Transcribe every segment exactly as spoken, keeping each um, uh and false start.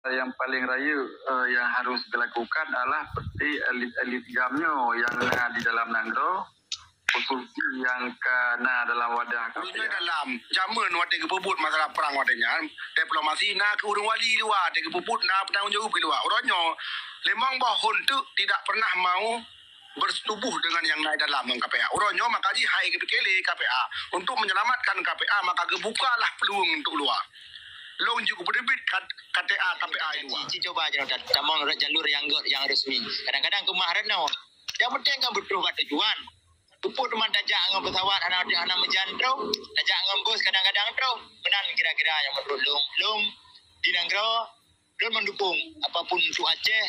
Yang paling rayeuk, eh, yang harus dilakukan adalah peureté elit-elit GAM nyoe yang na di dalam nanggroe, khusus jih nyang ka na dalam wadah K P A. Dalam jameun watée geupeubuet masalah prang watée nyan, diplomasi na keu ureuëng wali luwa, watée geupeubuet na peutanggung jaweueb luwa. Uroe nyoe, limong boh thon teuk tidak pernah mau bersetubuh dengan yang naik dalam ngon K P A. Uroe nyoe maka jih hai geupike lé K P A untuk menyelamatkan K P A, maka geubukalah peluang untuk luwa. Lôn jeuet kupeuteubiet kat-, K T A K P A luwa. Ci, ci coba jaroe ta-, tamong rot jalur nyang gét, nyang resmi. Kadang-kadang keumah rot nyoe. Nyang penting kan beutôi bak tujuan. Teupeu teuma tajak ngon pesawat hana, hana meujan troh, tajak ngon bus kadang-kadang troh. Meunan kira-kira nyang menurut lôn, lôn di nanggroe, lôn mendukung apapun untuk Aceh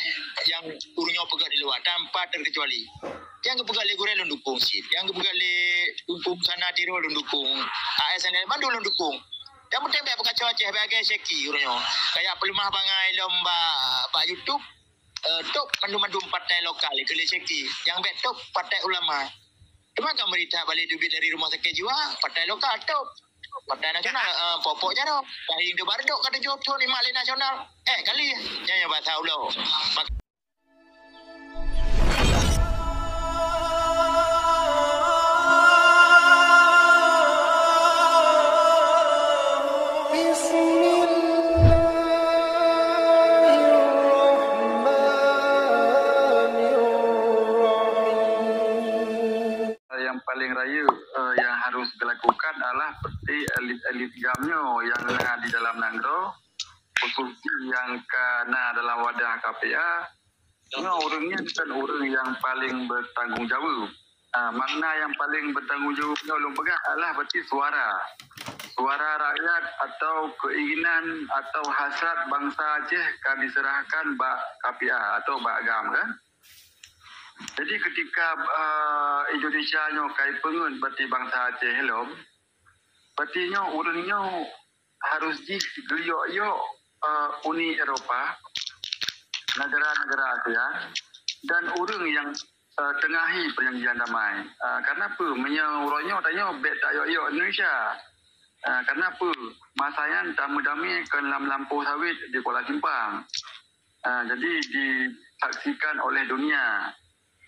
yang ureuëng nyoe peugah di luwa tanpa terkecuali. Nyang geupeugah lé gurée lôn dukung cit. Nyang geupeugah lé Teungku Sana Tiro lôn dukung. A S N L bandum lôn dukung. Nyang penting bèk peukaco Aceh, bèk agée syeki ureuëng nyoe. Kayak peuleumah bangai lom bak, bak YouTube, eh, top mandum-mandum partai lokal, keu lé syeki. Nyang bèk top partai ulama. Teuma kan meurita balé teubiet dari rumah sakit jiwa, partai lokal top. Partai nasional, eh, pokok jaroe. Paling teubar dok ka tujoh thon imak lé nasional. Eh, kali. Nyan nyang bahasa ulo. Mak- Bismillahirrahmanirrahim. Yang paling rayeuk, eh, yang harus dilakukan adalah peureté elit-elit GAM nyoe yang na di dalam nanggroe, khusus jih nyang ka na dalam wadah K P A, nyoe ureuëng nyan kan ureuëng yang paling bertanggung jawab. Ah, makna yang paling bertanggung jawab nyoe lôn peugah adalah berarti suara. Suara rakyat atau keinginan atau hasrat bangsa Aceh ka diserahkan bak K P A atau bak GAM kan. Jadi ketika, eh, Indonesia nyoe kai peungeut berarti bangsa Aceh lom, berarti nyoe ureuëng nyoe harus jih geuyok-yok, eh, Uni Eropa, negara-negara Asia, dan ureuëng yang, eh, tengahi perjanjian damai. Eh, karena apa? Meunyoe uroe nyoe tanyoe bèk tayok-yok Indonesia. Eh, karena apa? Masa nyan tameudamé kon lam lampôh sawét di Kuala Simpang. Ah, jadi disaksikan oleh dunia.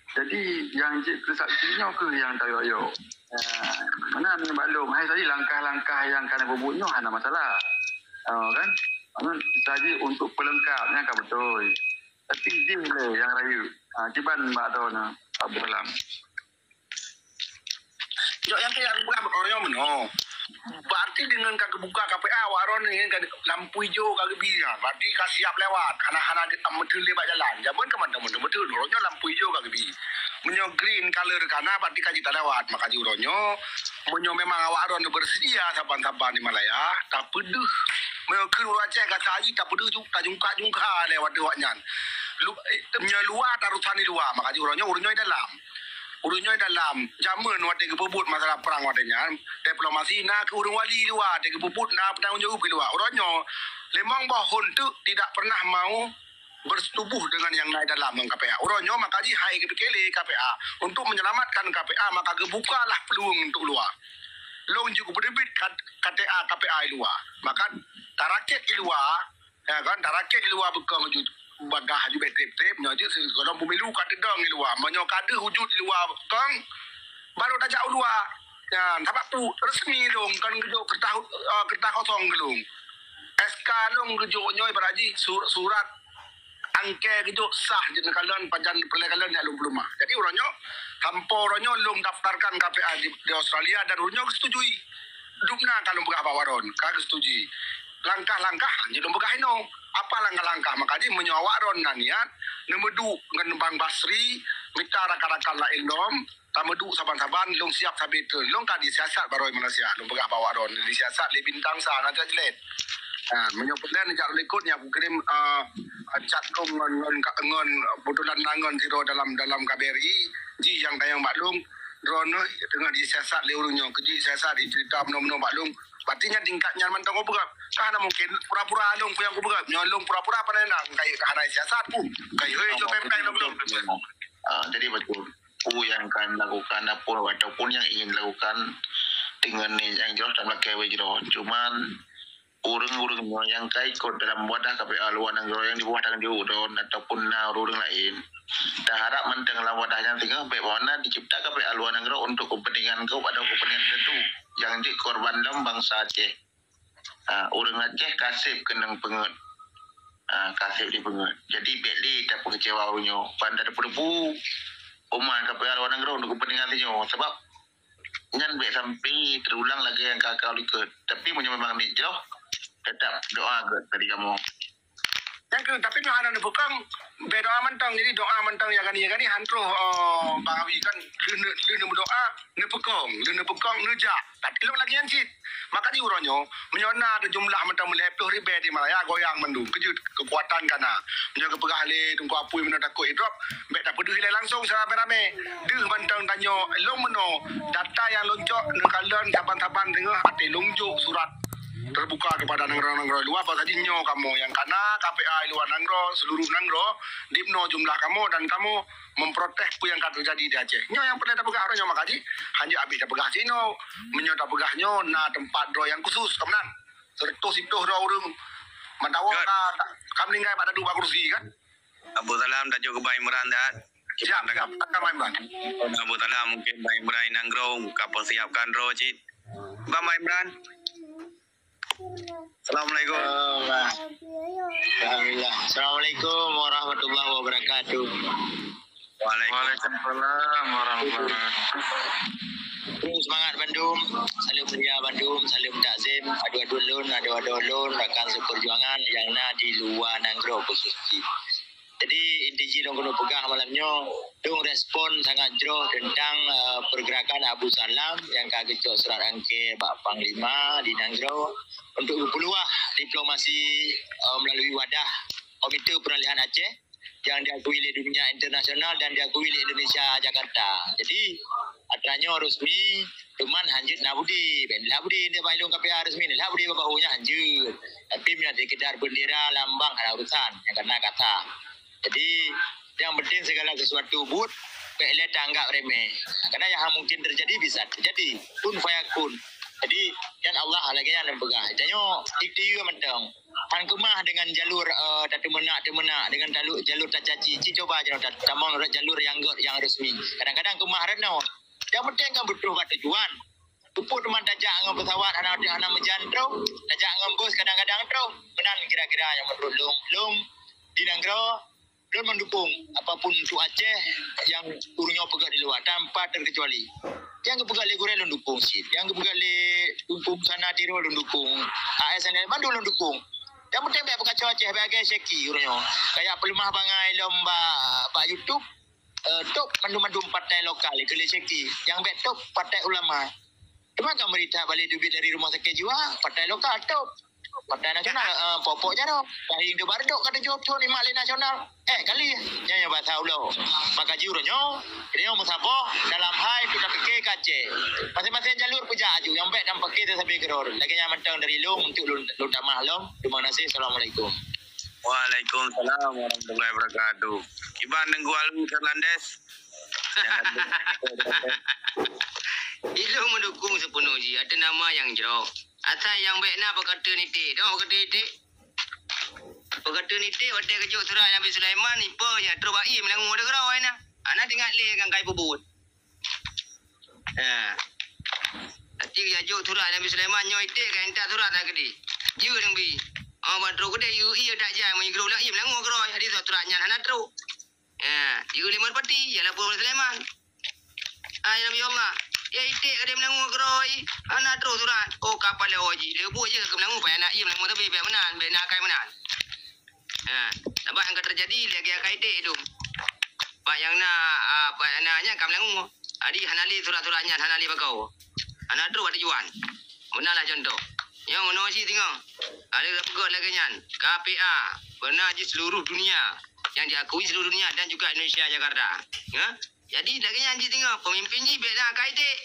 Jadi, nyang jeuet keu saksi nyoe kheueh nyang tayok-yok. Ah, meunan nyang bak lôn, hai saji langkah-langkah nyang ka na peubuet nyoe hana masalah. Oh, kan? Namun, saji untuk pelengkap, nyan ka beutôi. Tapi jih lé nyang rayeuk. Ah, kiban bak droeneuh, Abdul Salam. Jok nyang keu nyang geupeugah bak droeneuh meunoe. Berarti deungon ka geubuka K P A, awak droeneuh nyan ka lampu ijo ka geubi nyan. Berarti ka siap lewat, hana, hana meuteun lé bak jalan. Jameun ka mantong meuteun-meuteun, uroe nyoe lampu ijo ka geubi. Meunyoe green color ka na, berarti ka jeuet talewat. Maka jih uroe nyoe, meunyoe memang awak droeneuh beuseudia saban-saban di Malaya, tapeudeuh. Meunyoe kheun ureuëng Aceh gata jih tapeudeuh ju-, tajungka-jungka lé watèe awak nyan. Lu-, eh, meunyoe luwa tarusan di luwa, maka jih uroe nyoe, uroe nyoe dalam. Ureuëng nyoe dalam jameun watèe geupeubuet masalah prang watèe nyan, diplomasi na keu ureuëng wali luwa, watèe geupeubuet na peutanggung jaweueb di luwa. Uroe nyoe, limong boh thon teuk tidak pernah mau bersetubuh dengan yang naik dalam ngon K P A. Uroe nyoe maka jih hai geupike lé K P A untuk menyelamatkan K P A, maka geubukalah peluang untuk luwa. Lôn jeuet kupeuteubiet kat-, K T A K P A di luwa. Maka tarakét di luwa, ya kan, tarakét di luwa beukong ju-, bagah ju bèk trép-trép, nyoe jeuet sigohlom pemilu ka teudong di luwa. Meunyoe ka deuh wujud di luwa beukong, baru tajak u luwa. Nyan, sabab peue? Resmi lôn, kon geujok keureutas, eh, keureutas kosong keu lôn. S K lôn geujok nyoe ibarat jih sur-, surat angkée geujok sah jeuet neukalon pajan peureulèe kalon jak lôn peuleumah. Jadi uroe nyoe, sampoe uroe nyoe lôn daftarkan K P A di, di Australia dan uroe nyoe geusetujui. Dum na ka lôn peugah bak awak droen, ka geusetujui. Langkah-langkah jeuet lôn peugah inoe. Apa langkah-langkah? Maka jih meunyoe awak droen na niat, neumeuduek ngon Bang Basri, mita rakan-rakan laén lom, tameuduek saban-saban, lôn siap sabe treun. Lôn ka disiasat baroe Malaysia, lôn peugah bak awak droen, disiasat lé bintang sa na tajlet. Ha, meunyoe peureulèe neujak lôn likot, nyan kukirém, eh, chat lôn ngon, ngon, ngon Abdul Salam ngon sidroe dalam, dalam K B R I, jih nyang tanyong bak lôn, droeneuh teungoh disiasat lé ureueng nyoe, keu jih siasat diceurita meunoe-meunoe bak lôn. Berarti nyan tingkat nyan mantong kupeugah. Ka hana mungken pura-pura lôn peue nyang kupeugah. Nyoe lôn pura-pura pandai na, kai hana siasat pun. Kai hei jok pempek lôn. Ah, jadi betul. Peue nyang kan lakukan apa ataupun yang ingin lakukan dengan ni yang jelas dan lakée jroh. Cuman Ureuëng-ureuëng nyoe nyang ka ikot dalam wadah K P A luwa nanggroe nyang di bawah tanggong jaweueb droen ataupun na ureuëng laén, taharab mantong lam wadah nyan singoh bék meunan dicipta K P A luwa nanggroe untuk kepentingan gob atau kepentingan tertentu nyang jeuet korban lom bansa Aceh. Ha, ureuëng Aceh ka sép keunong peungeuet. Ha, ka sép jipeungeuet. Jadi bék lé tapeukeucewa ureuëng nyoe. Ban tateupeue-teupeue umat K P A luwa nanggroe untuk kepentingan sinyoe. Sabab nyan bék sampai teurulang lagée nyang ka-ka likot. Tapi meunyoe memang niet jroh, tetap doa gét dari kamoe. Nyang keu, tapi nyoe hana neupeukong, bèk doa mantong. Jadi doa mantong ya gani, ya gani, han troh, oh, Bang Awi kan, lheueh neu-, lheueh neumeudoa, neupeukong, lheueh neupeukong, neujak. Tapi lôn lagèe nyan cit. Maka di uroe nyoe, meunyoe na teuh jumlah mantong meulhèe ploh ribèe di Malaya, goyang mandum, keujeuet keukuatan ka na. Meunyoe geupeugah lé Teungku Apui meunyoe takot idrop, bèk tapeudeuh ilèe langsong secara ramè-ramè. Deuh mantong tanyoe, lôn meunoe, data nyang lôn cok neukalon saban-saban teungoh até lôn jok surat terbuka kepada nanggroe-nanggroe luwa, bahwa tadi nyoe kamoe nyang ka na K P A luwa nanggroe, seluruh nanggroe, dimnoe jumlah kamoe dan kamoe memprotes peue nyang ka teujadi di Aceh. Nyoe nyang peureulèe tapeugah uroe nyoe maka jih, hanjeuet abéh tapeugah sinoe. Meunyoe tapeugah nyoe na teumpat droe nyang khusus, ka meunan. Seratus siploh droe ureueng meudawa ka, ka, ka meuninggai bak taduek bak kursi kan. Abu Salam, tajuk keu Bang Imran dah. Siap, siap. Akan Bang Imran. Abu Salam, mungkin Bang Imran nanggroe ka persiapkan droe cit. Bang, Bang Imran. Assalamualaikum. Alhamdulillah. Assalamualaikum warahmatullahi wabarakatuh. Waalaikumsalam. Waalaikumsalam warahmatullahi wabarakatuh. Semangat bandum, saleuem mulia bandum, saleuem takzim, adoe-adoe lôn, adoe-adoe lôn, rakan seuperjuangan nyang na di luwa nanggroe khusus jih. Jadi, inti jih lôn keuneuk peugah malam nyoe, lôn respon sangat jroh teuntang, eh, pergerakan Abu Salam nyang ka geucok surat angke bak Panglima di nanggroe untuk geupeuluwah diplomasi, eh, melalui wadah Komite Peralihan Aceh yang diakui oleh dunia internasional dan diakui oleh Indonesia Jakarta. Jadi, atra nyoe resmi, cuman hanjeuet na budi. Bèk na budi, nibak ilôn K P A resmi, na budi bak bahu nyan hanjeuet. Tapi meunyoe sekedar bendera, lambang, hana urusan. Nyang kana kata. Jadi, yang penting segala sesuatu buet, bèk lé taanggap remeh. Karena yang mungkin terjadi bisa terjadi. Kun fayakun. Jadi, nyan Allah lagèe nyan lôn peugah. Tanyoe ikhtiar mantong. Han keumah dengan jalur, eh, tateumeunak-teumeunak, dengan talu-, jalur tacaci. Ci cuba jinoe ta-, tamong rot jalur nyang gèt, nyang resmi. Kadang-kadang keumah rot nyoe. Yang penting kan beutôi bak tujuan. Teupeu teuma tajak ngon pesawat hana, hana meujan troh, tajak ngon bus kadang-kadang troh. Meunan kira-kira nyang menurut lôn, lôn di nanggroe, lôn mendukung apapun untuk Aceh nyang ureueng nyoe peugah di luwa tanpa terkecuali. Nyang geupeugah lé gurèe lôn dukung cit. Nyang geupeugah lé Teungku Busana Tiro lôn dukung. A S N L bandum lôn dukung. Nyang penting bèk peukaco Aceh, bèk lagèe Syeki ureueng nyoe. Kayak peuleumah bangai lom bak, bak YouTube, eh, top mandum-mandum partai lokal, keu lé Syeki. Nyang bèk top partai ulama. Teuma ka meurita balè teubiet dari rumah sakit jiwa, partai lokal top. Partai nasional, eh, pokok jaroe. Tahi deuh bardok ka tujoh thon imat lé nasional. Eh, kali. Nyan nyang basa ulo. Maka jih uroe nyoe, nyoe meusaboh dalam hai untuk tapike keu Aceh. Maséng-maséng jalur peujak aju, nyang bèk dan pike teusabe keudroe. Lagèe nyan mantong dari lôn untuk lôn, lôn tamah lom. Terima kasih. Assalamualaikum. Waalaikumsalam warahmatullahi wabarakatuh. Kiban Teungku Alwi Fernandes. Ilôn meudukung seupeunôh jih, ateueh nama nyang jroh. Asai nyang bèk na peukateuen iték, dong peukateuen iték. Peukateuen iték watèe geujok surat Nabi Sulaiman, ipe nyang trok bak ie meunangue deugro ai na. Hana teuingat lé nyang ka ipeubuet. Ha. Até geujok surat Nabi Sulaiman nyoe iték ka intat surat that keudeh. Jeuet nyang bi. Oh, ban trok keudeh, ie, ie that jai, meunyoe geurok lam ie meunangue keudroe. Jadi surat nyan hana trok. Ha, jeuet lé Merpati, ya lapor bak Sulaiman. Hai Nabi Allah, ya iték ka deh meunangue keudroe, hana trok surat. Oh, kapal lé oh jih, leubuet jih ka meunangue, payah na ie meunangue tapi bèk meunan, bèk na akai meunan. Ha, sabab nyang ka teujadi lagèe akai iték tu. Bak nyang na, ah, bak nyang na nyan ka meunangue. Jadi hana lé surat-surat nyan, hana lé bak kau. Hana trok bak tujuan. Meunan lah contoh. Nyoe meunoe cit singoh. Ada peugah lagèe nyan. K P A. Beuna jih seluruh dunia. Yang diakui seluruh dunia dan juga Indonesia, Jakarta. Ya? Jadi, lagèe nyan jih singoh, peumimpin jih bèk na akai iték.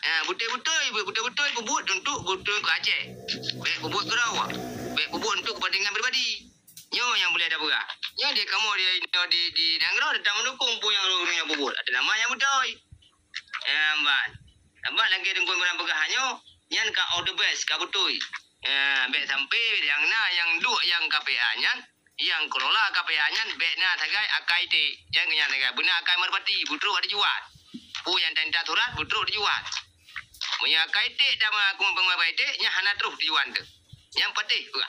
Ha, beutôi-beutôi, beutôi-beutôi peubuet untuk beutôi keu Aceh. Bèk peubuet keudroe. Bèk peubuet untuk kepentingan pribadi. Nyoe nyang boleh tapeugah. Nyoe di kamoe di, di, di nanggroe teutap meudukung peue nyang ureueng nyoe peubuet. Ateueh nama nyang beutôi. Ya, ban. Sabab lagèe Teungku Imran peugah nyoe, nyan ka all the best, ka beutôi. Ya, bèk sampai nyang na nyang duek nyang K P A nyan, nyang kelola K P A nyan bèk na sagai akai iték. Nyang nyan sagai beuna akai meurpati, beutrok tujuan. Peue nyang teuintat surat beutrok tujuan. Meunyoe akai iték dan aku mempengaruhi iték, nyan hana troh tujuan teuh. Nyang patéh peue.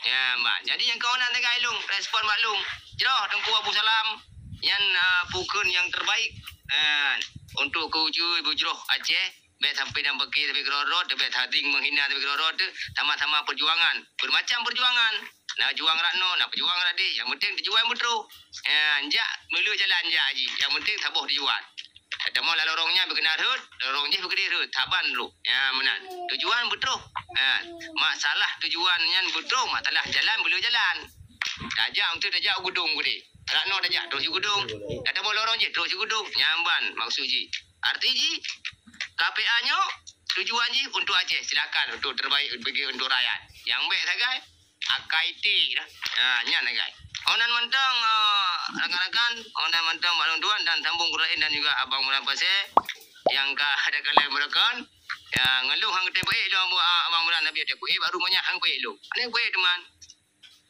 Ya, man. Jadi nyang kawanan sagai lôn, respon bak lôn. Jroh Teungku Abu Salam, nyan, ah, peue kheun nyang terbaik. Ah, untuk keu ujeue bujroh Aceh, bèk sampai nyang beuki tapi keurot-rot, bèk saling menghina tapi keurot-rot, sama-sama perjuangan. Bermacam perjuangan. Na juang rot noe, na peujuang rot deh. Nyang penting tujuan beutrok. Ya, jak meuleu jalan jak jih. Nyang penting saboh tujuan. Teutamong lam lorong nyan beukeuna rhot, lorong jih beukeudeh rhot, saban lom. Ya, meunan. Tujuan beutrok. Ha, masalah tujuan nyan beutrok, masalah jalan beuleue jalan. Tajak untuk tajak u Geudong keudeh. Rot noe tajak trok u Geudong. Teutamong lorong jih trok u Geudong. Nyan ban maksud jih. Arti jih, K P A nyoe tujuan jih untuk Aceh. Silakan untuk terbaik bagi untuk rakyat. Nyang bèk sagai, akai iték dah. Ha, nyan sagai. Onan mantong, eh, rakan-rakan, onan mantong bak lôn tuan dan sambung keu laén dan juga Abang Mulan Pasé nyang ka ada kalian meurakan. Ya, ngon lôn han geutém beuék lôn buat, ah, Abang Mulan, tapi ada kuék baru banyak han kuék lôn. Ada kuék teman.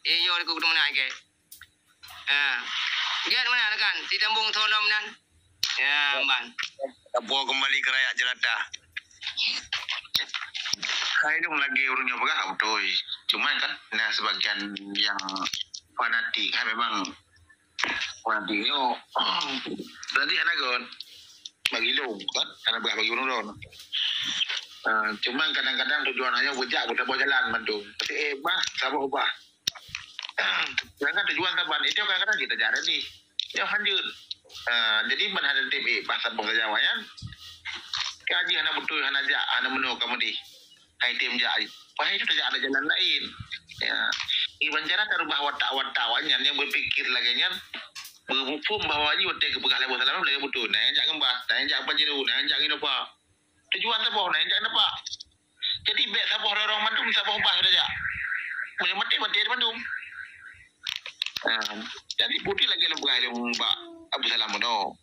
Eh, yo, aku teman lagi. Ha. Gét mana rakan? Sitambong solom nan. Ya, man. Tapuo kembali ke rakyat jelata. Hai dong lagi ureueng nyoe peugah beutôi. Cuman kan nah sebagian yang fanatik kan memang fanatik nyoe. Berarti hana gon bagi lôn kan, hana peugah bagi ureueng lôn. Ah, cuman kadang-kadang tujuan hanya bejak beutaboh jalan mandum. Tapi eh bah, saboh bah. Jangan tujuan saban itu kadang-kadang kita jalan ni. Yang lanjut. Ah, jadi ban hana tem eh bah saboh Jawa nyan. Kaji hana beutôi, hana jak, hana meunoe kamoe deh. Hai tem jak. Wah itu tajak ada jalan lain. Ya. Iban cara tarubah watak-watak awak nyan yang berpikir lagi nyan bermuphom bahwa ji watèe geupeugah lé Abu Salam lagèe beutôi. Nah, jak geumbah, nah, jak Pajero, nah, jak Innova. Tujuan saboh, nah, jak Innova. Jadi bèk saboh lorong mandum, saboh bah tajak. Meunyoe maté, maté mandum. Ha, jadi putih lagi lôn peugah lôn bak Abu Salam meunoe.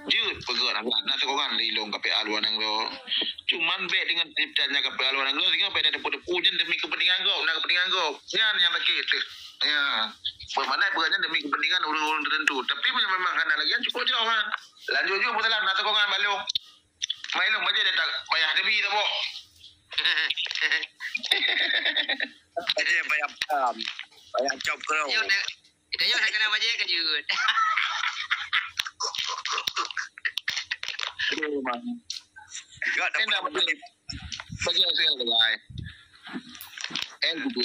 Jeuet peugah na, na sokongan lé lôn K P A luwa nanggroe. Cuman bèk deungon ceritanya K P A luwa nanggroe, sehingga bèk na depu-depu nyan demi kepentingan gob, na kepentingan gob. Nyan nyang sakét teuh. Ya. Bermakna peugah nyan demi kepentingan ureueng-ureueng tertentu. Tapi meunyoe memang hana lagèe nyan, cukup jroh, ha. Lanjut jeuet Abu Salam, na sokongan bak lôn. Mai lôn bajèe dah tak payah debi saboh. Bajèe payah paham. Payah cop keurau. Nyoe dah, kita nyoe dah kena bajèe kan jeuet. Memang. Enggak ada. Enak pun. Bajèe saya sebagai. Eh, gitu.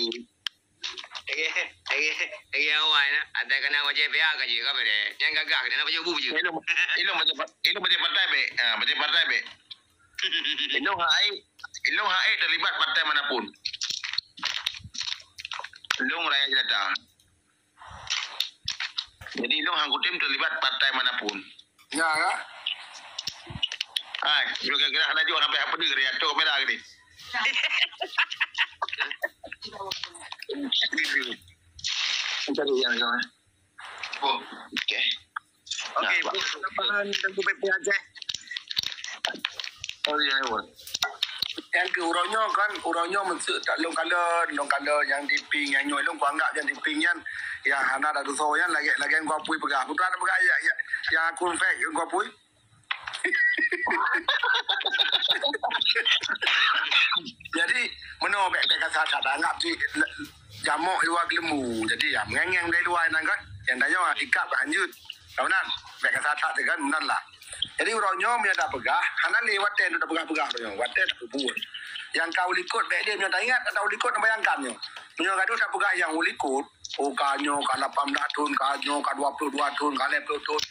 Lagi, lagi, lagi awai na. Ada kena wajah biar ka je, ka bere. Jangan gagah kena nak baju bu je. Ilung, ilung macam, ilung macam partai be. Ha, macam partai be. Ilung hai, ilung hai terlibat partai manapun. Ilung rakyat jelata. Jadi ilung hang kutem terlibat partai manapun. Ya, ya. Hai, ilung kira-kira kena juga sampai apa ni, kena atur kamera gini. Cari yang, yang. Oh, okey. Okey, nah, Bu, tambahan dan Bu P P Aceh. Oh, ya, ya. Nyang keu uroe nyoe kan, uroe nyoe meuseuek that lôn kalon, lôn kalon nyang diping, nyang nyoe lôn kuanggap nyang diping nyan, ya hana ada dosa nyan, lagèe, lagèe Teungku Apui peugah. Beutôi na peugah ya, ya, nyang akun fake Teungku Apui. Jadi, meunoe bèk, bèk ka that-that anggap cit jamok di luwa geuleumbu. Jadi, ya, meungéng-ngéng dari luwa nyan kan. Nyang tanyoe ikab ka hanjeuet. Ka meunan, bèk ka that-that kan, meunan lah. Jadi, uroe nyoe meunyoe tapeugah, hana lé watèe nyoe tapeugah-peugah uroe nyoe, watèe tapeubuet. Nyang ka u likot bèk lé meunyoe taingat, ata u likot tabayangkan nyoe. Meunyoe gadoh tapeugah nyang u likot, oh, ka nyoe ka lapan blah thon, ka nyoe ka dua puluh dua thon, ka lhèe ploh thon.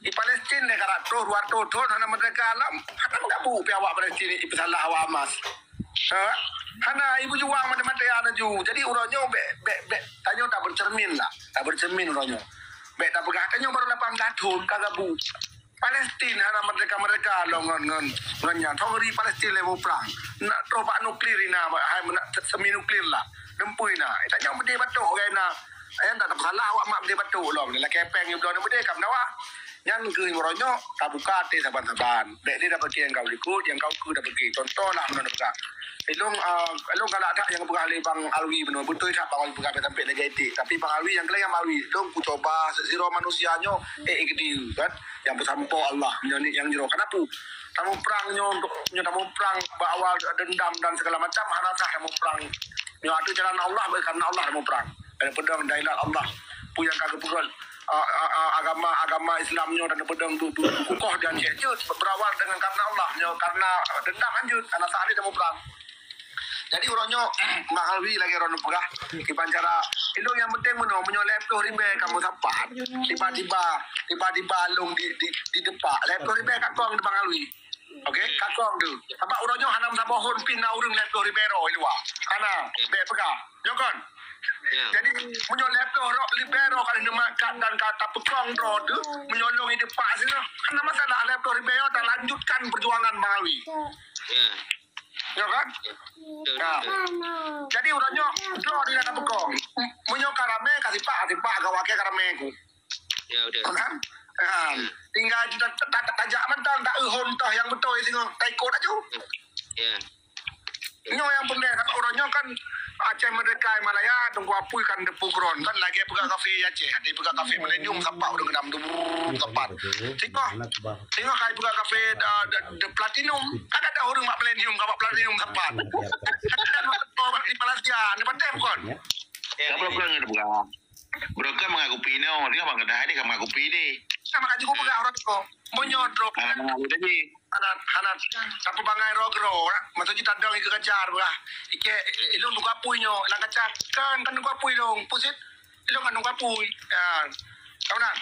Di Palestin lé ka ratus, dua ratus thon hana meurdeka alam, hana meugabu pih awak Palestin ipeusalah awak Hamas. Ha? Hana, ipeujuang maté-maté laju. Jadi uroe nyoe bèk, bèk, bèk. Tanyoe tabercermin lah. Tabercermin uroe nyoe. Bèk tapeugah tanyoe baru lapan blah thon ka gabu. Palestin hana meurdeka-meurdeka lom ngon, ngon, ngon nyan. Thon ri Palestin lé muprang. Nak troh bak nuklir ina, hai meunak semi nuklir lah. Dempui na. Tanyoe beudé batok gai na. Ayah tak salah awak mak beudé batok lom. Lakèe pèng nyoe bloe beudé kam dawa. Nyan keuh uroe nyoe tabuka até saban-saban. Bèk lé tapiké nyang ka u likot, nyang ka u keue tapiké. Contoh lah meunan tapeugah. Ilong, ah, ilong galak that nyang peugah lé Bang Alwi bunoe. Beutôi that Bang Alwi peugah sampoe lagèe iték. Tapi Bang Alwi nyang keuh nyang Bang Alwi. Ilong kucoba sidroe manusia nyoe, eh, eh, geudieu, kan? Nyang peusampoe Allah, nyoe ni nyang jroh. Kenapa? Tamuprang nyoe, nyoe tamuprang bak awal dendam dan segala macam, hana sah tamuprang. Nyoe ateueh jalan Allah, karena Allah tamuprang. Dan peudong dailat Allah. Peue nyang ka geupeugah, a, a, a, agama, agama Islam nyoe dan peudong du, du, du kukoh di Aceh. Jeuet berawal dengan karena Allah. Nyoe karena dendam lanjut, karena sah lé tamuprang. Jadi uroe nyoe, Bang Alwi lagèe droeneuh peugah, kiban cara, ilong nyang penting meunoe, meunyoe lhèe ploh ribèe kamoe sapat, tiba-tiba, tiba-tiba long di, di, di depak, lhèe ploh ribèe ka kong di Bang Alwi. Oke, ka kong tu. Sabab uroe nyoe hana meusaboh hon pih na ureueng lhèe ploh ribèe droe di luwa. Hana, bèk peugah. Nyo kon? Ya. Jadi, meunyoe lhèe ploh ro-, ribèe droe ka lheueh neumakat dan ka tapeukong droe tu, meunyoe long di depak sinan, hana masalah lhèe ploh ribèe nyoe talanjutkan perjuangan Bang Alwi. Ya. Ya kan? Betul, ya. Jadi uroe nyoe droe di dalam bukong. Meunyoe ka ramè ka sipak, ka sipak, ka wakèe ka ramè ku. Ya, betul. Kan? Ha. Tinggai ta-, ta-, ta-, tajak mantong, ta eu hon toh nyang beutôi singoh, taikot laju. Ya. Nyoe nyang peureulèe, sabab uroe nyoe kan Aceh Merdeka Malaya, Teungku Apui kan deupukron, kan lagèe peugah kafe Aceh, ada peugah kafe milenium sapat ureueng geunam dum sapat. Singoh, singoh kai peugah kafe da, da, da platinum, kan ada ureueng bak milenium, ka bak platinum sapat. Kan di Malaysia, ni patéh bukon? Ya, apa bukan ada peugah? Broker mengaku pino, dia bang kata dia kan mengaku pide. Sama kaji ku peugah uroe nyoe. Meunyoe droe. Hana mengaku tadi. Hana, hana, tapi bangai roh-roh, maksud jih tadong ikeu kaca peugah. Ike, ilong tunggu apui nyoe, lam kaca. Kan, kan tunggu apui dong, pusit. Ilong kan tunggu apui. Ya. Tahu tak?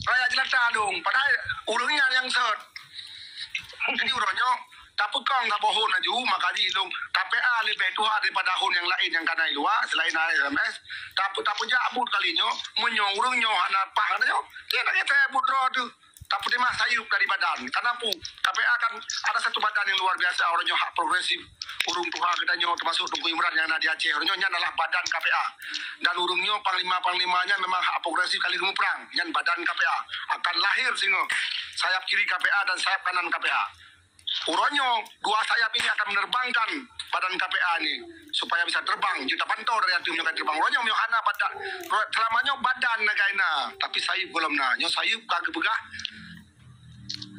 Raya jelata dong, padahal ureueng nyan nyang sot. Jadi uroe nyoe, tapeukong taboh hon laju, maka jih ilong K P A leubeh tuha daripada hon nyang laén nyang kana i luwa, selain S M S. Tape-, tapeujak buet kali nyoe, meunyoe ureueng nyoe hana paih kata nyoe, dia tak kira buet droe tu. Tapeutimah sayeup dari badan. Kenapa? K P A kan ada satu badan yang luar biasa, uroe nyoe hak progresif. Ureueng tuha geutanyoe, termasuk Teungku Imran nyang na di Aceh, uroe nyoe nyan adalah badan K P A. Dan ureueng nyoe panglima-panglimanya memang hak progresif kali muprang, nyan badan K P A. Akan lahir singoh sayap kiri K P A dan sayap kanan K P A. Uroe nyoe, dua sayap ini akan menerbangkan badan K P A ini supaya bisa terbang. Jeuet tapanto dari ateueh nyoe ka terbang. Uroe nyoe, nyoe hana badan, selama nyoe badan na gai na, tapi sayeup gohlom na. Nyoe sayeup ka geupeugah,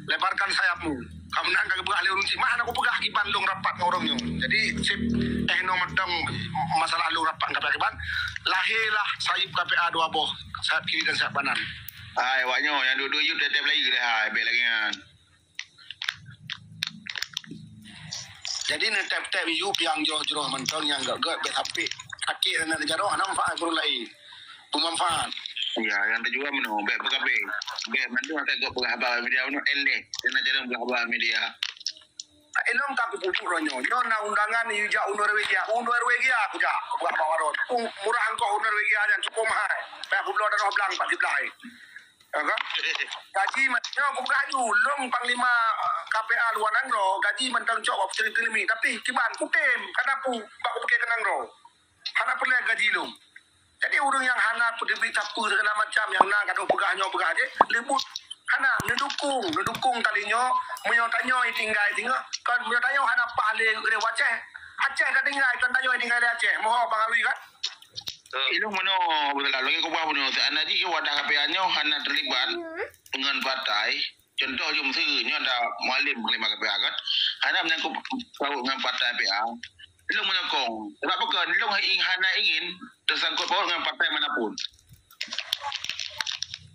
"Lebarkan sayapmu." Ka meunan ka geupeugah lé ureueng cit, mah hana kupeugah kiban long rapat ngon ureueng nyoe. Jadi, sip, eh, nyoe mantong masalah long rapat K P A kiban. Lahirlah sayeup K P A dua boh, sayap kiri dan sayap kanan. Hai, awak nyoe nyang duek-duek yub tép-tép lagi lé hai, bèk lagèe nyan. Jadi neutép-tép yub nyang jroh-jroh mantong nyang gèt-gèt bèk sampai sakét hana jaroe, hana manfaat keu ureueng laén. Beumanfaat. Ya, nyang tujuan meunoe, bèk peukabe. Bèk mandum asai gèt peugah haba media meunoe, éh lé. Hana jaroe peugah haba media. Ilong ka kupupuet uroe nyoe. Nyoe na undangan yue jak u Norwegia. U Norwegia kujak. Kupeugah bak Baron. Ku murah ongkoh u Norwegia nyan, cukup mahai. Payah kubloe tanoh blang pat siblaih. Ya kan? Gaji mat-, nyoe kupeugah laju, lôn panglima, eh, K P A luwa nanggroe, gaji mantong cok bak peuteuleueng-teuleueng mi. Tapi kiban kutem, kenapa bak kupiké keu nanggroe? Hana peureulèe gaji lôn. Jadi ureueng nyang hana peudeubi sapeue segala macam nyang na gadoh peugah nyoe peugah jih, leubut hana neudukung, neudukung kali nyoe, meunyoe tanyoe tinggai singoh, kon meunyoe tanyoe hana paih lé geugreh Aceh, Aceh ka tinggai, kon tanyoe tinggai lé Aceh. Moho Bang Alwi kan? Ilong meunoe beutôi lagèe kubah bunoe, seandai jih wadah K P A nyoe hana terlibat ngon partai, contoh jeuem miseue nyoe ada Mualem panglima K P A kan, hana menyangkut paut ngon partai P A. Ilong menyokong. Sebab apa kan? Ilong ing-, hana ingin tersangkut paut ngon partai manapun.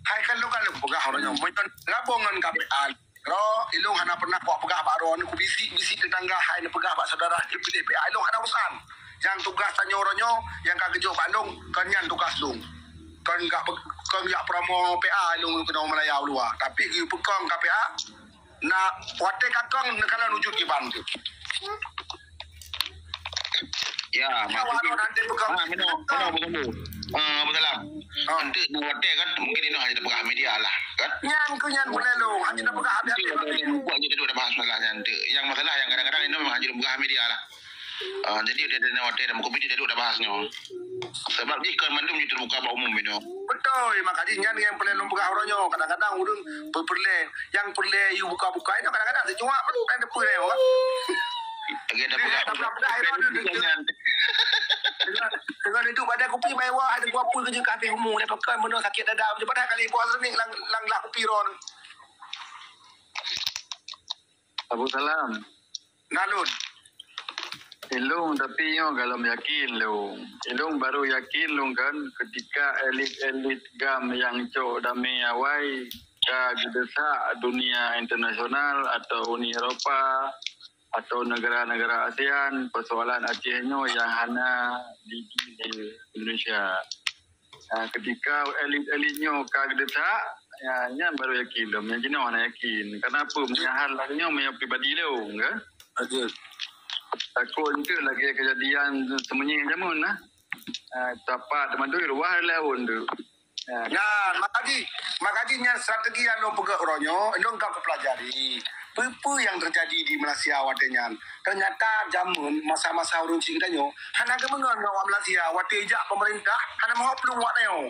Hai kan lôn, kan lôn peugah uroe nyoe, meunyoe gabong ngon K P A, droe, ilong hana pernah kupeugah bak droe, kubisik-bisik tetangga, hai neupeugah bak saudara, pilih P A, ilong hana urusan. Nyang tugaih tanyoe uroe nyoe, nyang ka geujok bak lôn, kon nyan tugaih lôn. Kon jak pe-, kon jak promo P A lôn keunoe Malaya u luwa, tapi geupeukong K P A, na watèe ka kong neukalon wujud kiban tu. Ya, maksud, ah, meunoe, meunoe, meunoe, meunoe. Ah, Abdul Salam. Ah. Nanti nang watèe kan, mungkin inoe hana tapeugah media lah, kan? Nyan keuh nyan peureulèe lôn, hana tapeugah habéh-habéh. Buat je duduk dah bahas masalah nyan tu. Yang masalah yang kadang-kadang inoe memang hana tapeugah media lah. Ah, jadi udah ada watèe dah mungkin duduk dah bahas nyoe. Sabab jih kon mandum jiteubuka bak umum inoe. Beutôi, maka jih nyan nyang peureulée lôn peugah uroe nyoe. Kadang-kadang ureuëng peureulée, nyang peureulée yue buka-buka inoe kadang-kadang sicuak pun kan depeue lé orang. Lagée dah peugah. Dengan itu pada kupi mai wah ada gua pun kerja kafir umum dia pakai mana sakit dada macam pada kali buat sini lang lang lah kupi ron. Abu Salam. Nalun. Ilung tapi nyoe galom yakin lung. Ilung baru yakin lung kan ketika elit-elit gam yang cok damé awai ka geudesak dunia internasional atau Uni Eropa atau negara-negara ASEAN persoalan Aceh nyoe yang hana digi di Indonesia. Ha, ketika elit-elit nyoe ka geudesak, ya, nyan baru yakin lom. Nyang jinoe hana yakin. Kenapa? Meunyoe hal lagée nyoe meunyoe pribadi lom ke? Betul. Takut enteuk lagée kejadian sembunyi jamun lah. Ha, tapak teumandui luah laun tu. Ha. Nyan, maka jih, maka jih nyan strategi yang lôn peugah uroe nyoe, lôn ka kupelajari. Peue-peue nyang teujadi di Malaysia watée nyan? Teunyata jameun masa-masa ureuëng cit geutanyoe hana geumeungon ngon awak Malaysia. Watée jak peumeurintah hana meuhok plueng awak tanyoe.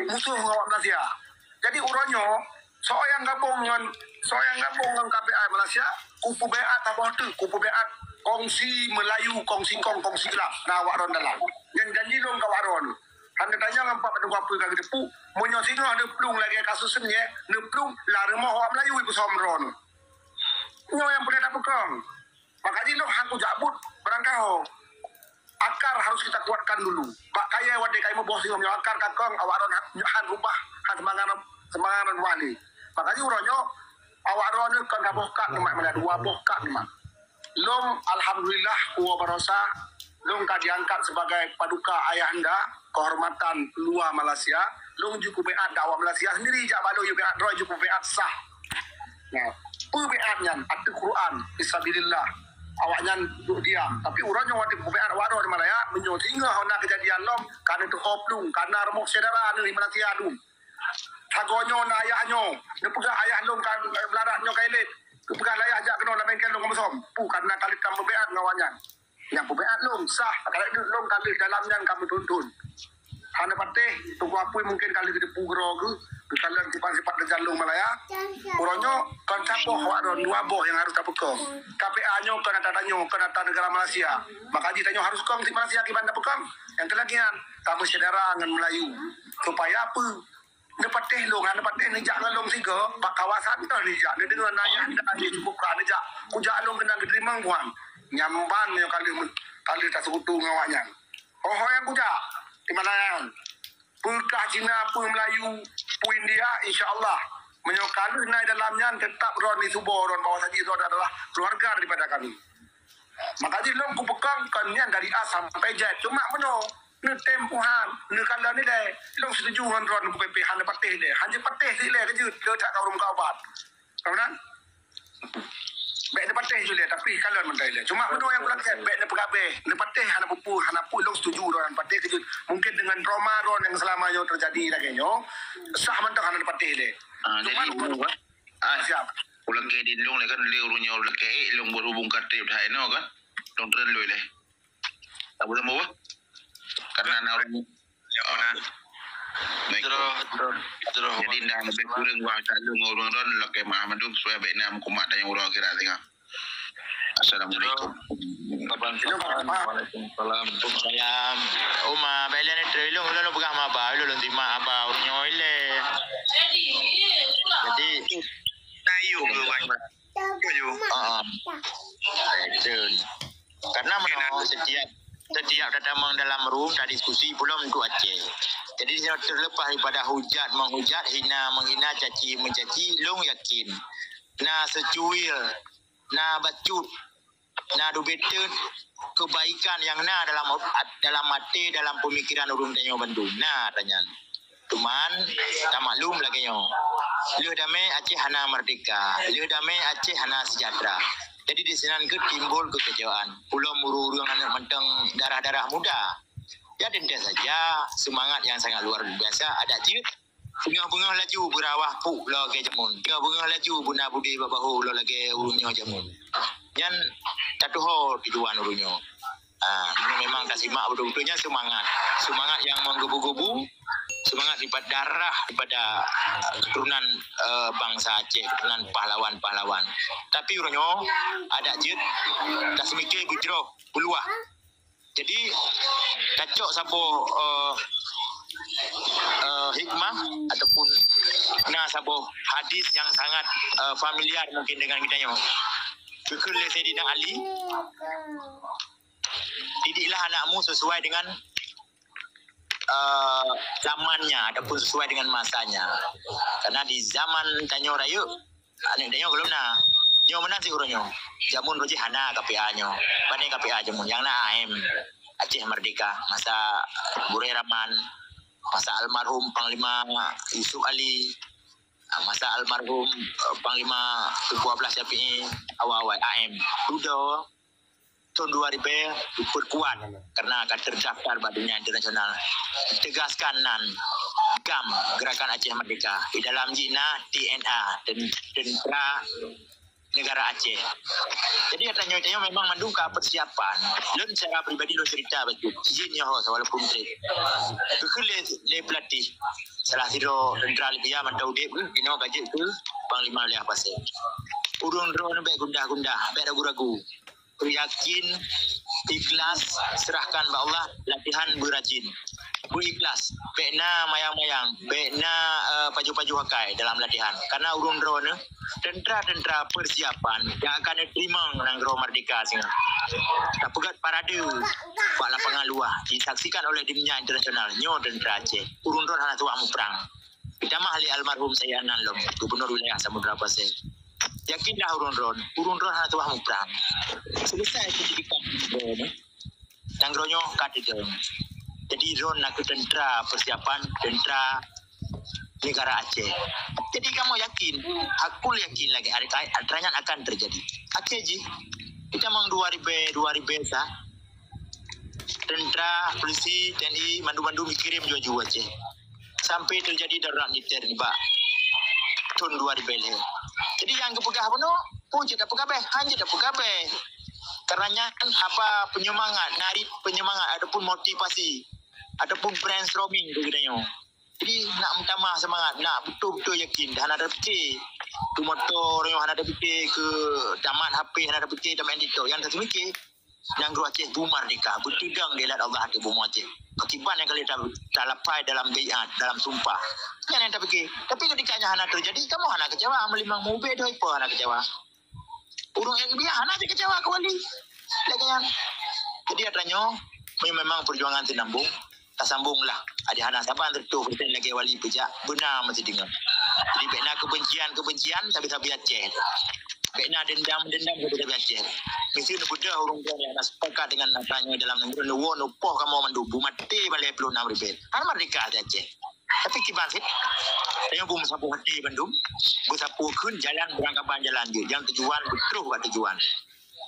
Musoh ngon awak Malaysia. Jadi uroe nyoe soe nyang gabong ngon soe nyang gabong ngon K P I Malaysia, kupeubaiat saboh teuk, kupeubaiat kongsi Melayu, kongsi kong, kongsi gelap. Na awak ron dalam. Nyang janji lôn ka awak ron. Hana tanyong ngon pak padum apa ka geuteupeue. Meunyoe singoh neuplueng lagée kasus nyoe, neuplueng lam rumoh awak Melayu ipeusom ron. Nyoe nyang peureulée tapeukong. Maka jih lôn han kujak buet barangkaho. Akar harus kita kuatkan dulu. Bak kayée watée kayée meuboh singoh meunyoe akar ka kong awak ron han rubah, han seumangat seumangat rubah lé. Maka jih uroe nyoe awak ron nyoe kon saboh kat nyoe mat, dua boh kat nyoe mat. Lôn alhamdulillah kuwoe barosa lôn ka diangkat sebagai paduka ayahanda kehormatan luwa Malaysia. Lôn jukubaiat dakwah Malaysia sendiri jak bak lôn jukubaiat droe jukubaiat sah. Nah, peubaiat nyan ateueh Quran fisabilillah. Awaknyan duduk diam. Tapi uroe nyoe watée kubaiat waroe di Malaya meunyoe singoh na keujadian lom ka neuteuhop lôn, ka na rumoh syedara di Malaysia lôn. Sagoe nyoe na ayah nyoe, neupeugah ayah lôn ka meudarat nyoe ka ilét. Neupeugah layah jak keunoe lam bengkel lôn ka meusom. Pu karena ka lheueh ka meubaiat ngon awaknyan. Nyang peubaiat lôn sah, ka lheueh lôn ka lheueh dalam nyan ka meuthon-thon. Hana patéh, Teungku Apui mungken ka lheueh geuteupeue keudroe geuh, geukalon sifat-sifat raja lôn Malaya. Uroe nyoe kon saboh awak droe, dua boh nyang harôh tapeukong. K P A nyoe kon atra tanyoe, kon atra neugara Malaysia. Maka jih tanyoe harôh kong si Malaysia kiban tapeukong. Nyang keu lagée nyan, tameusyedara ngon Melayu. Supaya peue? Neupatéh lôn, hana patéh neujak ngon lôn sigoe, bak kawasan toh neujak, neudeungoe na nyang hana jih cukup ka neujak. Kujak lôn keunan geuteurimong Tuhan. Nyan ban meunyoe ka lheueh, ka lheueh taseukutu ngon awaknyan. Ho-ho nyang kujak, di Malaya nyan. Peue kah Cina, peue Meulayu, peue India, insya Allah. Meunyoe ka lheueh na di dalam nyan, teutap droe neusubo droe bahwa saji droe adalah keuluwarga daripada kami. Maka jih lôn kupeukong kon nyan dari A sampai Z. Cuma meunoe, neutem Tuhan, neukalon ilée. Lôn setuju ngon droe U P P hana patéh ilée. Hana patéh si ilée keujeuet, lé that ka ureuëng ka ubat. Ka meunan? Bék neupatéh ju ilée, tapi kalon mantong ilée. Cuma meunoe nyang kulakée, bék neupeugabéh, neupatéh hana peue-peue, hana peue lôn setuju droe hana patéh keujeuet. Mungkin dengan trauma droe nyang selama nyoe teujadi lagée nyoe, sah mantong hana neupatéh ilée. Ah, cuma jadi, ah, siap. Ulakée di lôn lé kan lé ureuëng nyoe ulakée lôn berhubung ka treb that inoe kan. Lôn treun lôn lé. Tak boleh mau. Karena na ureuëng. Ya, mana? Terus, terus, terus. Jadi dah lebih kurang wah tak lôn ureuëng ron lakée maaf mandum supaya baik na meukumat dan yang ureuëng akhirat tengah. Assalamualaikum. Waalaikumsalam. Waalaikumsalam. Salam. Uma, baik lah ni terus lôn, lôn pegang maba, lôn, lôn timak aba ureuëng nyoe ilée. Jadi, na yue ke, Bang? Yue. Ah, ah. Itu. Karena meunoe setiap, setiap tatamong dalam room tadiskusi pulo untuk Aceh. Jadi terlepas daripada hujat menghujat, hina menghina, caci mencaci, lôn yakin na secuil, na bacut, na dubeteun kebaikan yang na dalam, dalam até, dalam pemikiran ureuëng tanyoe bandum. Na tanyan. Cuman tamaklum lagée nyoe. Lheueh damé Aceh hana merdeka, lheueh damé Aceh hana sejahtera. Jadi di sinan keuh timbul kekecewaan. Pulo ureuëng-ureuëng aneuk mantong darah-darah muda. Ya tentu saja semangat yang sangat luar biasa ada jeuet. Beungoh-beungoh laju beurawah puk lagée jameun. Beungoh-beungoh laju beuna budé bak bahô lagée ureuëng nyoe jameun. Nyan tatuho tujuan ureuëng nyoe. Ah, ini memang tak simak betul-betulnya semangat. Semangat yang menggebu-gebu, semangat daripada darah daripada, ah, keturunan, eh, bangsa Aceh, keturunan pahlawan-pahlawan. Tapi uroe nyoe adak jeuet, tak semikir bujroh, peuluah. Jadi, tacok saboh, eh, eh, hikmah ataupun na saboh hadis yang sangat, eh, familiar mungkin dengan kita nyoe. Geukheun lé Saidina Ali, didiklah anakmu sesuai dengan, eh, zamannya ataupun sesuai dengan masanya. Karena di zaman tanyoe rayeuk, aneuk tanyoe gohlom na. Nyoe meunan sit uroe nyoe. Jameun roh jih hana K P A nyoe. Pane K P A jameun? Nyang na A M, Aceh Merdeka, masa Gurèe Rahman, masa almarhum Panglima Yusuf Ali, masa almarhum, eh, Panglima Teungku Abdullah Syafi'i, awai-awai A M. Dudoe thon dua ribèe diperkuat karena ka terdaftar bak dunia internasional. Tegaskan nan GAM, Gerakan Aceh Merdeka. Di dalam jih na T N A, ten-, Tentera Negara Aceh. Jadi, tanyoe-tanyoe memang mandum ka persiapan. Lôn secara pribadi lôn cerita bacut. Izin nyoe ho, walaupun trép. Geukheun lé, lé pelatih, salah sidroe tentera Libya mantong udép, inoe ka jeuet keu Panglima Wilayah Pasé. Ureueng droeneuh bèk gundah-gundah, bèk ragu-ragu. Yakin, ikhlas, serahkan bak Allah, latihan beurajin. Beuikhlas, bèk na mayang-mayang, bèk na, eh, pajoh-pajoh akai dalam latihan. Karena ureueng droeneuh, tentera-tentera persiapan nyang akan neuteurimong nanggroe merdeka singoh. Tapeugöt parade bak lapangan luwah, disaksikan oleh dunia internasional. Nyoe tentera Aceh. Ureueng droeneuh hana tuwah muprang. Ditamah lé almarhum Syeh Adnan lom, Gubernur Wilayah Samudra Pasé. Yakinlah ureueng droeneuh, ureueng droeneuh hana tuwah muprang. Selesai pendidikan droeneuh, nanggroe nyoe ka teudong. Jadi droeneuh nakeuh tentera persiapan tentera negara Aceh. Jadi kamoe yakin, hakul yakin lagèe atra nyan akan teujadi. Aceh jih, ditamong dua ribèe, dua ribèe sa, tentera, polisi, T N I, mandum-mandum jikirém ju-ju Aceh. Sampai teujadi darurat militer nibak thon dua ribèe lhèe. Jadi nyang geupeugah bunoe, peue jeuet tapeugah bèe, han jeuet tapeugah bèe. Karena nyan haba peunyemangat, narit peunyemangat ataupun motivasi ataupun brainstorming keu geutanyoe. Jadi nak meutamah seumangat, nak beutôi-beutôi yakin, hana tapiké. Keu moto nyoe hana tapiké, keu tamat H P hana tapiké, tamat TikTok, nyang tapiké nanggroe Aceh beumerdeka, beuteudong di lat Allah ateueh bumoe Aceh. Pakiban nyang ka lheueh ta-, talapai dalam baiat, dalam sumpah. Nyan nyang tapiké. Tapi ketika nyan hana teujadi, kamoe hana keucewa, meulimong meuubé doi po hana keucewa. Ureueng N B A hana jikeucewa keu wali. Lagèe nyan. Jadi atra nyoe, memang perjuangan sinambong. Tasambong lah. Adak hana saban reutôh persen lagèe wali peujak, beuna meusidingoe. Jadi bèk na kebencian-kebencian sabe-sabe Aceh. Bèk na dendam-dendam sabe-sabe Aceh. Misi neubeudôh ureueng-ureueng nyang hana sepakat dengan atra nyoe dalam nanggroe, neuwoe neupoh kamoe mandum, beumaté balèe ploh nam ribèe. Hana merdeka di Aceh. Tapi kiban cit, tanyoe beumeusaboh até bandum, beusapôh kheun jalan beurangkaban jalan jeuet, nyang tujuan beutroh bak tujuan.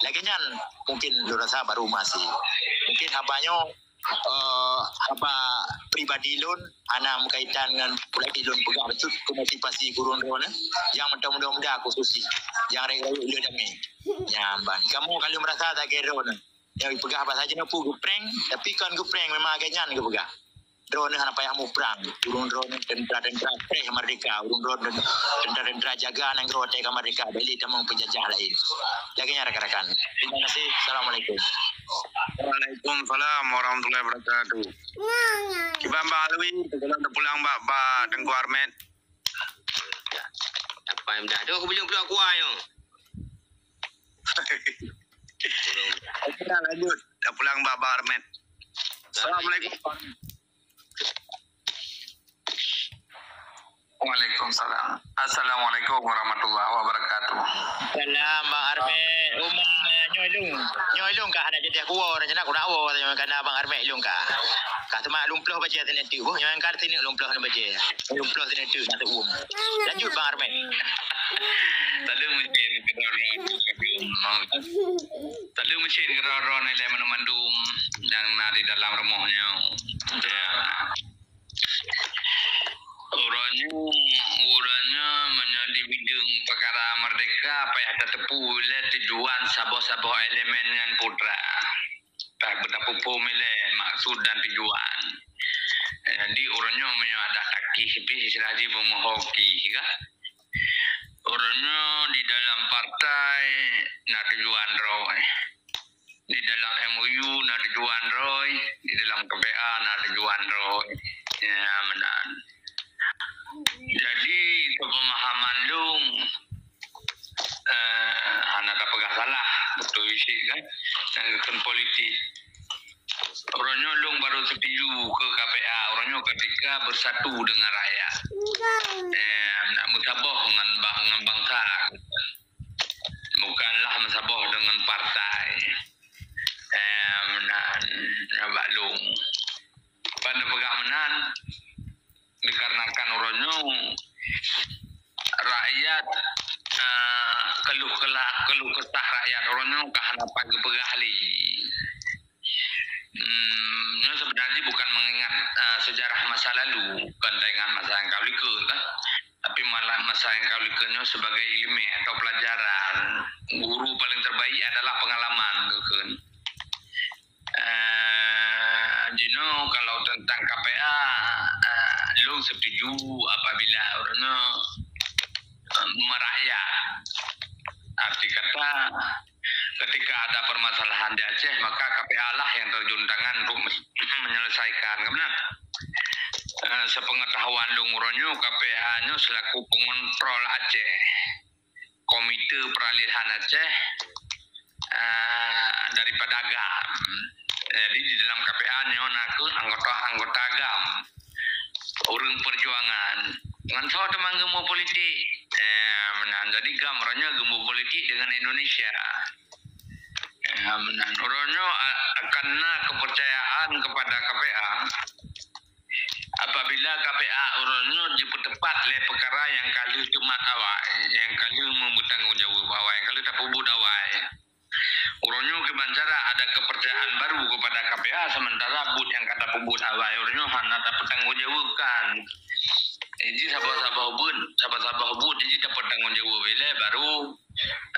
Lagèe nyan mungkin lôn rasa baru masih. Mungkin haba nyoe, eh, haba pribadi lôn hana meukaitan ngon peulati lôn peugah bacut keu motivasi gurèe droeneuh nyang mantong muda-muda khusus jih, nyang rayeuk-rayeuk le damé. Nyan ban. Kamoe ka lheueh meurasa lagèe droeneuh. Nyang jipeugah bahasa jinoe peue geuprank, tapi kon geuprank, memang lagèe nyan geupeugah. Droeneuh hana payah muprang, ureueng droeneuh tentera-tentera preh merdeka, ureueng droeneuh tentera-tentera jaga nanggroe watèe ka merdeka, bèk lé tamong peujajah laén. Lagèe nyan rakan-rakan. Terima kasih. Assalamualaikum. Waalaikumsalam warahmatullahi wabarakatuh. Kiban Bah Alwi, teupulang, teupulang bak, bak Teungku Armet. Apa yang dah tu aku belum pula kuah yang. Okey, dah lanjut. Dah pulang bak Bah Armet. Assalamualaikum. Waalaikumsalam. Assalamualaikum warahmatullahi wabarakatuh. Salam, Bang Armet. Uma, nyoe lôn. Nyoe lôn ka hana jadi aku orang, nak aku nak awak, tapi karena Bang Armet lôn ka. Ka semak lôn ploh baca sini tu, boh. Nyoe ka sini lôn ploh baca. Lôn ploh sini tu, nak tu. Lanjut, Bang Armet. Tak ada mungkin keroh-roh. Tak ada mungkin keroh-roh nilai mandum-mandum yang na di dalam rumoh nyoe. Ya. Uroe nyoe, uroe nyoe meunyoe di bidang peukara merdeka, payah tateupeue lé tujuan saboh-saboh elemen nyan putra. Tah Tapeuphom ilée maksud dan tujuan. Jadi, uroe nyoe meunyoe adak takih pih istilah jih beumeuhoki, kan? Uroe nyoe di dalam partai na tujuan droe. Di dalam M O U na tujuan droe, di dalam K P A na tujuan droe. Ya, meunan. Jadi, keu pemahaman lôn, eh, hana tapeugah salah, beutôi cit kan, nyang geukheun politik. Uroe nyoe lôn barô setuju keu K P A, uroe nyoe ketika bersatu dengan rakyat. Eh, nak meusaboh ngon ba-, ngon bansa. Bukanlah meusaboh dengan partai. Eh, meunan, nyan bak lôn. Ban peugah meunan, dikarenakan uroe nyoe rakyat, eh, keluh kela-, keluh kesah rakyat uroe nyoe ka hana pat geupeugah lé. Hmm, nyoe sebenarnya bukan mengingat, eh, sejarah masa lalu, bukan taingat masa nyang ka likot, kan? Tapi malah masa nyang ka likot nyoe sebagai ileumèe atau pelajaran. Guru paling terbaik adalah pengalaman, geukheun. Eh, jinoe kalau tentang K P A, eh, lôn setuju apabila ureueng nyoe, eh, merakyat. Arti kata, ketika ada permasalahan di Aceh, maka K P A lah yang terjun tangan untuk mes-, menyelesaikan. Kan benar? Eh, sepengetahuan lôn uroe nyoe, K P A nyoe selaku pengontrol Aceh. Komite Peralihan Aceh, eh, daripada GAM. Jadi, di dalam K P A nyoe na kheueh anggota-anggota GAM. Ureueng perjuangan. Ngon soe teuma geumeung politik? Eh, meunan. Jadi, GAM uroe nyoe geumeung politik dengan Indonesia. Eh, meunan. Uroe nyoe a-, akan na kepercayaan kepada K P A. Apabila K P A uroe nyoe jipeuteupat lé peukara nyang ka lheueh teumat awai, nyang ka lheueh meumeutanggong jaweueb awai, nyang ka lheueh tapeubuet awai. Uroe nyoe kiban cara ada kepercayaan baru kepada K P A, sementara buet nyang ka tapeubuet awai uroe nyoe hana tapeutanggong jaweuebkan. Jadi saboh-saboh buet, saboh-saboh buet jadi tapeutanggong jaweueb ilée baru,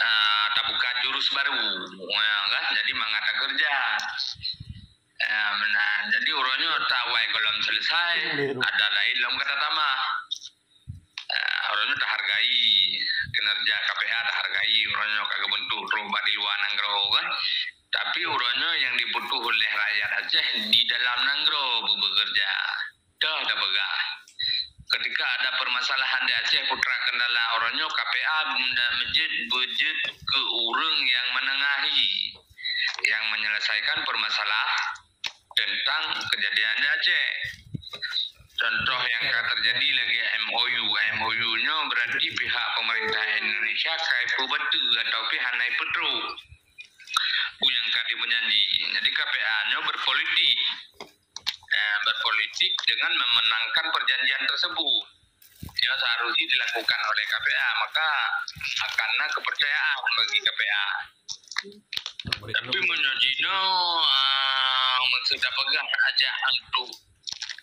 ah, tabuka jurus baru. Ya, kan? Jadi mangat takeureuja. Ya, meunan. Jadi, uroe nyoe ta awai goh lom selesai, ada laén lom ka tatamah. Ya, uroe nyoe tahargai kinerja K P A, tahargai uroe nyoe ka geubentuk trok bak di luwa nanggroe kan. Tapi uroe nyoe nyang dibutuh oleh rakyat Aceh di dalam nanggroe beu-, bekerja. Toh tapeugah, ketika ada permasalahan di Aceh Putra Kendala uroe nyoe, K P A benda mejeuet beujeuet keu ureueng nyang menengahi, nyang menyelesaikan permasalahan tentang kejadian di Aceh. Contoh nyang ka terjadi lagée M O U. M O U nyoe berarti pihak pemerintah Indonesia ka ipeubateue atau pih hana ipeutrok peue nyang ka jipeujanji. Jadi K P A nyoe berpolitik. Eh, berpolitik dengan memenangkan perjanjian tersebut. Yang seharusnya dilakukan oleh K P A, maka akan na kepercayaan bagi K P A. Tapi meunyoe jinoe, ah, maksud tapeugah ajak untuk,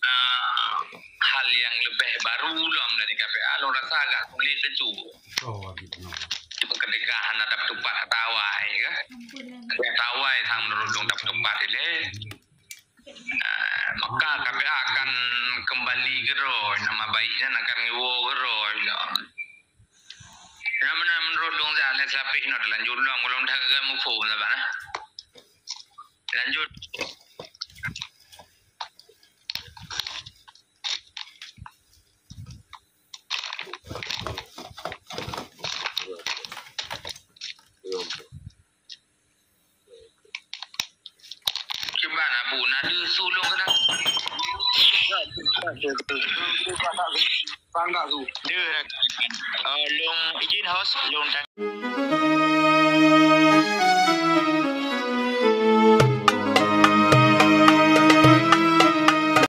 ah, hal yang lebih baru lom dari K P A, lôn rasa agak sulit itu. Oh, gitu. Cuma ketika hana dapeutupat ata awai, kan? Ata awai sang menurut lôn dapeutupat ilée. Ah, maka K P A akan kembali keudroe, nama baik nyan akan geuwoe keudroe lom. Nyang meunan meunurot lôn siat lé seulapeh nyoe teulanjut lom, ulôn dah agak muphom saban, ah. Lanjut. Cuba nak bu, nak deuh su lôn keunan. Deuh. Oh, lôn izin host, lôn tang-